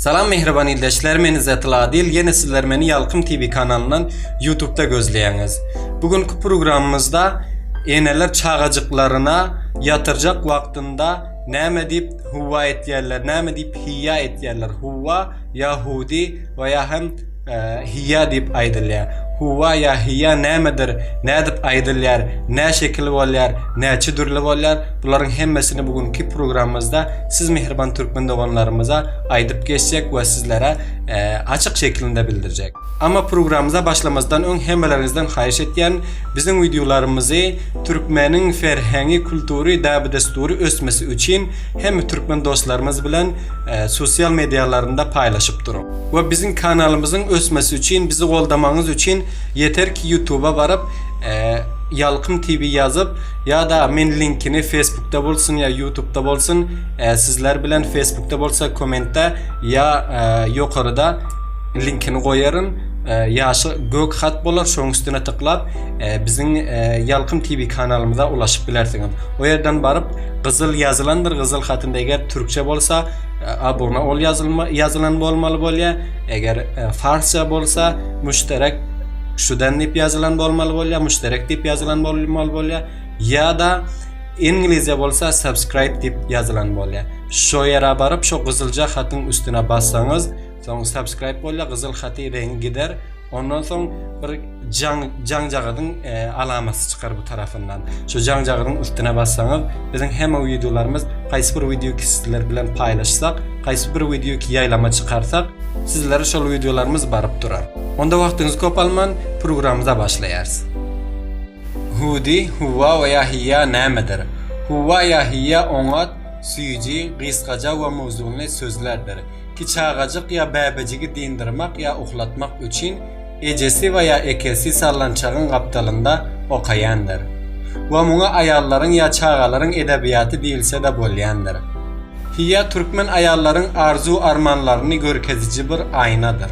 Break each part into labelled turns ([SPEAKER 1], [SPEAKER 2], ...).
[SPEAKER 1] Salam mähriban ildeşler men Izzet Adil ýene sizler meni Ýalkym TV kanalyndan YouTube'da gözleýäňiz. Bu günki programmamyzda eneler çagajyklaryna ýatyrjak wagtynda näme diýip huwa etýärler, näme diýip hiýa etýärler. Huwa ýa hudi we ýa hem Hiýa diýip aýdylýar. Huwa ýa hiýa nämedir, nädip aýdylýar, nä şekil bolýar, näçe dürli bolýar, bularyň hemmesini bu günki programmamyzda siz mähriban türkmen doganlarymyza aýdyp geçjek we sizlere açyk şekilinde bildirjek. Amma programmyza başlamazdan öň hemmeleriňizden haýyş etýän, biziň wideolarymyzy türkmeniň ferhengi, kultury, däbi-dessury ösmesi üçin hemme türkmen dostlarymyz bilen sosial medialarynda paýlaşyp duruň. We biziň kanalymyzyň ösmesi üçin bizi goldamagyňyz üçin ýeter ki ýutuba baryp Ýalkym TV ýazyp ýa-da men linkini Facebookda bolsun ýa ýutubda bolsun sizler bilen Facebookda bolsa kommentde ýa ýokaryda linkini goýaryn ýaşyl gök hat bolar şoň üstüne tyklap biziň Ýalkym TV kanalymyza ulaşyp bilersiňiz. O ýerden baryp gyzyl ýazylandyr gyzyl hatynda eger türkçe bolsa abuna ol ýazylma ýazylan bolmaly bolýar. Eger e, farsça bolsa müşterek şudan diýip ýazylan bolmaly bolýar, müşterek diýip ýazylan bolmaly bolýar. Ýa-da inglizçe bolsa subscribe diýip ýazylan bolýar. Şo ýere baryp şo gyzylja hatyň üstüne bassaňyz, soň subscribe bolýar, gyzyl haty reňgi gider. Ondan soň bir jaň jaňjagazyň e, alamaty çykar bu tarapyndan. Şu jaňjagazyň üstüne bassaňyz, biziň hemme wideolarymyz haýsy bir wideo ki sizler bilen paýlaşsak, haýsy bir wideo ki ýaýlama çykarsak, sizlere şol wideolarymyz baryp durar. Onda wagtyňyzy köp alman, programmyza başlaýarys. Hudi, huwa we ýa hiýa nämedir? Huwa ýa hiýa oňat, süýji, gysgaja we mowzunly sözlerdir. Ki çagajyk ýa bäbejigi dyndyrmak ýa uhlatmak üçin ejesi we ýa ekesi sallançagyň gapdalynda okaýandyr. We muňa aýallaryň ýa çagalaryň edebiýaty diýilse-de bolýandyr. Hiýa türkmen aýallaryň arzuw-armanlaryny görkeziji bir aýnadyr.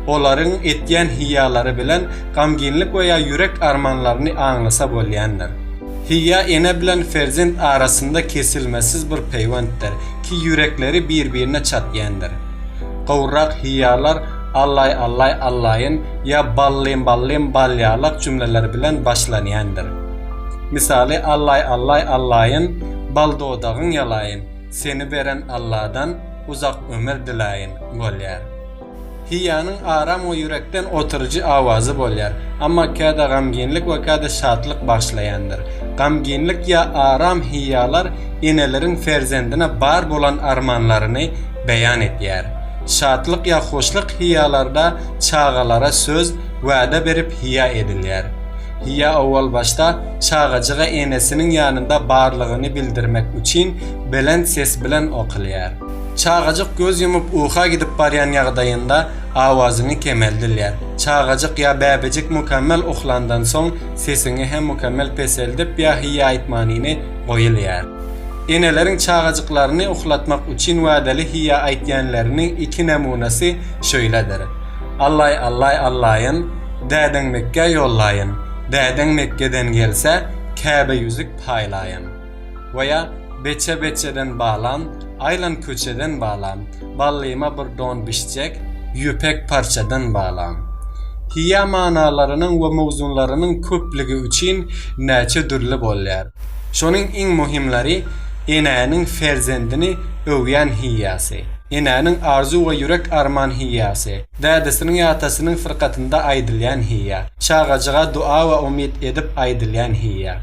[SPEAKER 1] Olaryň etýän hiýalary bilen gamginlik we ýa ýürek armanlaryny aňlasa bolýandyr. Hiýa ene bilen perzent arasynda kesilmesiz bir peýwentdir. Ki ýürekleri bir-birine çatýandyr. Gowrak hyýallar Allaý-allaý allaýyn ýa ballym-ballym balýalak jümleleri bilen başlanýandyr. Mysaly, Allaý-allaý allaýyn, bal dodagyň ýalaýyn, seni beren Alladan uzak ömür diläýin bolýar. Hiýanyň aram we ýürekden oturyjy awazy bolýar, amma käde gamginlik we käde şatlyk bagyşlaýandyr. Gamginlik ýa aram hiýalar eneleriň perzendine bar bolan armanlaryny beýan edýär. Şatlyk ýa hoşluk hiýalarda çagalara söz, wada berip hiýa edilýär. Hiýa owal başda çagajyga enesiniň ýanynda barlygyny bildirmek üçin belent ses bilen okalýar. Çagajyk göz ýumup uka gidip barýan ýagdaýynda awazyňy kemeldilýär. Çagajyk ýa bäbejik mukemmel uklandan soň sesiňi hem mukemmel peseldip ýa hiý aýtmanyny goýulýar. Eneleriň çagajyklaryny uklatmak üçin wadaly hiýa aýtýanlarynyň iki nemunasy şöýledir. Allaý allaý allaýyn, dädeň Mekgä ýollaýyn, dädeň Mekgeden gelse, Käbe ýüzük paýlaýyn. We ýa Beçe-beçeden balam, aýlan köçeden balam, Ballyma bir don bişjek, ýüpek parçadan balam. Hiýa manalarynyň we mowzunlarynyň köplügi üçin näçe dürli bolýar. Şonuň iň möhümleri enäniň perzendini öwýän hiýasy, enäniň arzuw we ýürek arman hiýasy, dädesiniň ýa atasynyň fyrkatynda aýdylýan hiýa, çagajyga dua we umyt edip aýdylýan hiýa.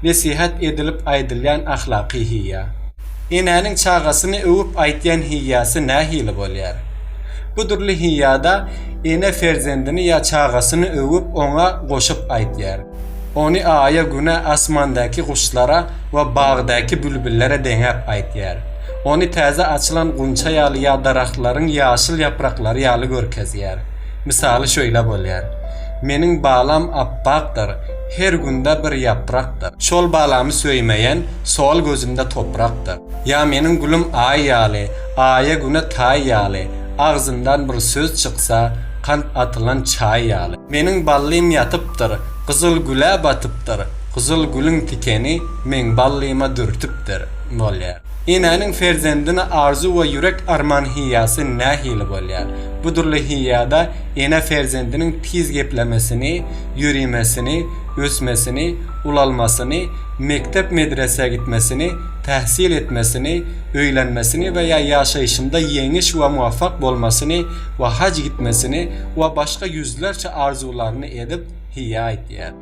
[SPEAKER 1] Nesihat edilip aýdylýan ahlaky hiýa. Enäniň çagasyny öwüp aýtýan hiýasy nähili bolýar? Bu dürli hiýada ene perzendini ýa çagasyny öwüp oňa goşup aýtýar. Ony aýa, güne, asmandaky guşlara we bagdaky bülbüllere deňäp aýtýar. Ony täze açylan gunça ýaly ýa daragtlaryň ýaşyl ýapraklary ýaly görkezýär. Mysaly şöýle bolýar. Meniň balam apbakdyr, Her günde bir ýaprakdyr. Şol balamy söýmeýen, Sol gözümde toprakdyr. Ýa meniň gülüm aý ýaly, Aýa-güne taý ýaly, Agzymdan bir söz çyksa, Kant atylan çaý ýaly. Meniň ballym ýatypdyr, Gyzyl güle batypdyr, Gyzyl gülüň tikeni Meň ballyma dürtüpdir. Bolýar. Enäniň perzendine arzuw we ýürek arman hiýasy nähili bolýar? Bu dürli hiýada ene perzendiniň tiz geplemesini, ýörimesini, ösmesini, ulalmasyny, mekdep-medresä gitmesini, tähsil etmesini, öýlenmesini we ýa ýaşaýşynda ýeňiş we muwaffak bolmasyny we haj gitmesini we başga ýüzlerçe arzuwlaryny edip hiýa aýtýar.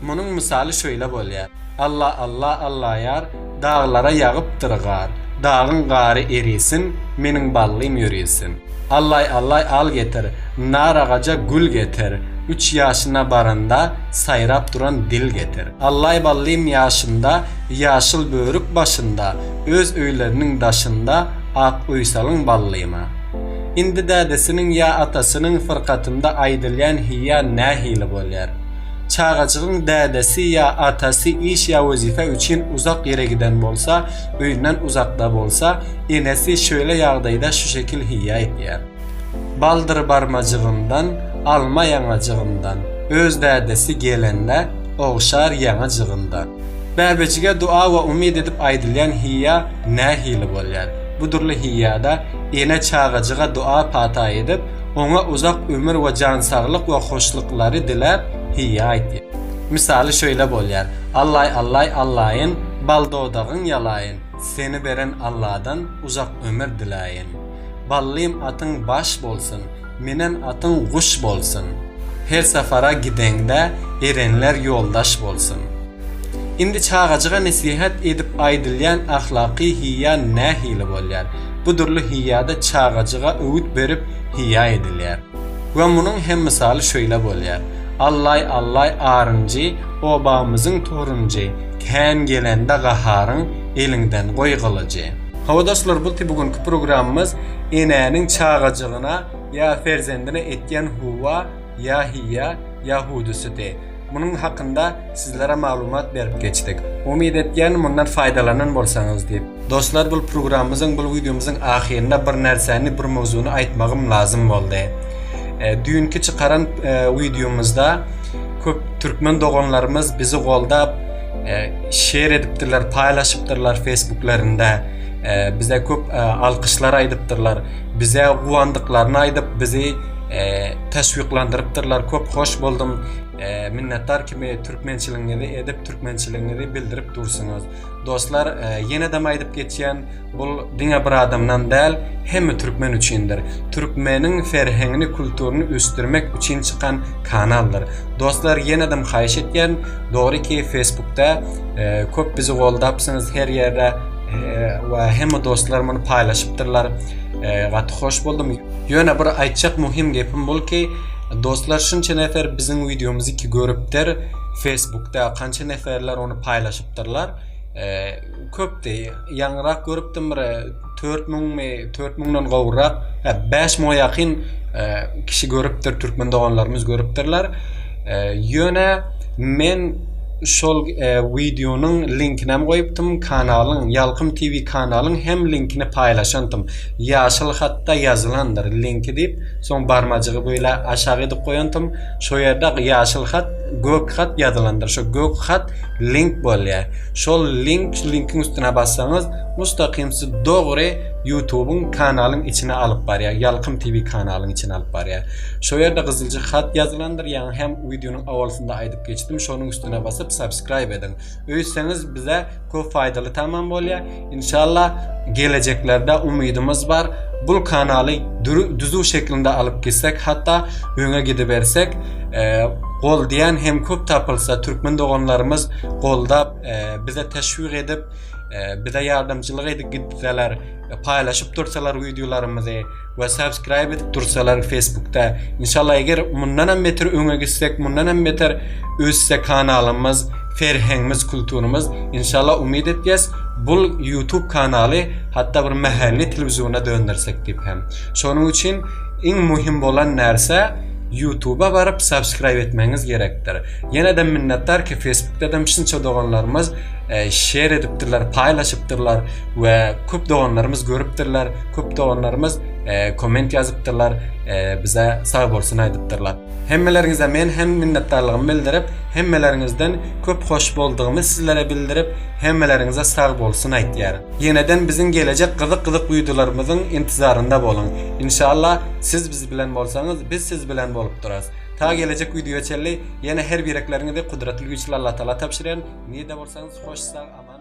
[SPEAKER 1] Munuň mysaly şeýle bolýar, Alla Alla Allaýar, daglara ýagypdyr gar, Dagyň gary erisin, meniň ballym ýörisin. Allaý Allaý al getir, nar agaja gül getir, Üç ýaşyna baranda saýrap duran dil getir. Allaý ballym ýaşynda, ýaşyl börük başynda, Öz öýleriniň daşynda ak öý salyň ballyma. Indi dädesiniň ýa atasynyň fyrkatynda aýdylýan hiýa nähili bolýar? Çagajygyň dädesi ýa atasy iş ýa wezipe üçin uzak ýere giden bolsa, öýünden uzakda bolsa, enesi şöyle ýagdaýda şu şekil hiýa etýär. Baldyr barmajygyndan, alma ýaňajygyndan, öz dädesi gelende, ogşar ýaňajygyndan. Bäbejige dua we umyt edip aýdylýan hiýa nähili bolýar? Bu dürli hiýada ene çagajyga dua pata edip, oňa uzak ömür we jan saglyk we hoşluklary diläp hiýa aýtýar. Mysaly şeýle bolýar, Allaý Allaý Allaýyn, bal dodagyň ýalaýyn, seni beren Alladan uzak ömür diläýin. Ballym atyň baş bolsun, minen atyň guş bolsun. Her sapara gideňde erenler ýoldaş bolsun. Indi çagajyga nesihat edip aýdylýan ahlaky hiýa nähili bolýar? Bu dürli hiýada çagajyga öwüt berip hiýa edilýär. We munuň hem mysaly şöýle bolýar, Allaý Allaý arynjy, obamyzyň torunjy, kän gelende gaharyň, eliňden goý gylyjy. Hawa dostlar bu bu günki programmamyz enäniň çagajygyna ýa perzendine etýän huwa ýa hiýa ýa hudusy. Munuň hakynda sizlere maglumat berip geçdik. Umyt etýän mundan faýdalanan bolsaňyz diýip. Dostlar bul programmyzyň bul wideomyzyň ahyrynda bir närsäni bir mowzuny aýtmagym lazym boldy. Düýnki çykaran wideomyzda köp türkmen doganlarymyz bizi goldap şer edipdirler, paýlaşypdyrlar Facebooklarynda. Bize köp alkyşlar aýdypdyrlar. Bize guwandyklaryny aýdyp bizi teşwiklandyrypdyrlar. Köp hoş boldum. Minnetdar kimi türkmençiligiňizi edip, türkmençiligiňizi bildirip dursuňyz. Dostlar, ýene-de aýdyp geçýän, bul diňe bir adamdan däl, hemme türkmen üçindir. Türkmeniň ferhengini, kulturyny ösdürmek üçin çykan kanaldyr. Dostlar, ýene-de haýyş etýän, dogry ki Facebookda köp bizi goldapsyňyz her ýerde we hemme dostlar muny paýlaşypdyrlar. Gaty hoş boldum. Ýöne bir aýtjak muhim gepim bul ki, dostlar şunça nefer biziň wideomyzy ki görüpdir Facebookda kança neferler ony paýlaşypdyrlar. Köpdi. Ýaňyrak görüpdim bir 4000 mi 4000-den gowrak, 5000-e ýakyn kişi görüpdir, türkmen doganlarymyz görüpdirler. Ýöne men şol wideonyň linkini hem goýupdym, kanalyň Ýalkym TV kanalyň hem linkini paýlaşantym. Ýaşyl hatda ýazylandyr linki diýip, soň barmajygy beýle aşak edip goýantym. Şo ýerde ýaşyl hat, gök hat ýazylandyr. Şo gök hat link bolýar. Şol link, linkiň üstüne bassaňyz, mustakym sizi dogry YouTube'yň kanalyň içine alyp barýar. Ýalkym TV kanalyň içine alyp barýar. Şo ýerde gyzyljyk hat ýazylandyr, ýaňy hem wideonyň awalsynda aýdyp geçdim. Şonuň üstüne basyp subscribe ediň. Öýtseňiz bize köp faýdaly tamam bolýar. Inşallah gelejeklerde umydymyz bar. Bul kanaly düzüw şeklinde alyp gitsek, hatda öňe gidibersek, e, goldaýan hem köp tapylsa, türkmen doganlarymyz goldap, e, bize teşwik edip, e, bize ýardamçylyk edip gitseler, paýlaşyp dursalar wideolarymyzy we subscribe edip dursalar Facebookda. Inşallah eger mundan hem beter öňe gitsek, mundan hem beter össe kanalymyz, ferhengimiz, kulturymyz, inşallah umyt etýäs bul YouTube kanaly hatda bir mähelli telewiziona döndürsek diýip hem. Şonuň üçin iň muhim bolan närse YouTube'a baryp subscribe etmegiňiz gerekdir. Ýene-de minnetdar ki Facebookda-da şunça doganlarymyz. şer edipdirler, paýlaşypdyrlar we köp doganlarymyz görüpdirler, köp doganlarymyz komment ýazypdyrlar, bize sag bolsun aýdypdyrlar. Hemmeleriňize men hem minnetdarlygymy bildirip, hemmeleriňizden köp hoş boldugymy sizlere bildirip, hemmeleriňize sag bolsun aýtýaryn. Ýeneden biziň gelejek gyzyk-gyzyk wideolarymyzyň intizarynda boluň. Inşallah siz biz bilen bolsaňyz, biz siz bilen bolup durarys. Ta gelejek wideoya çenli ýene her birekleriňizi Kudratly Güýçli Allatagala tabşyrýan. Nirde bolsaňyz hoş sag aman.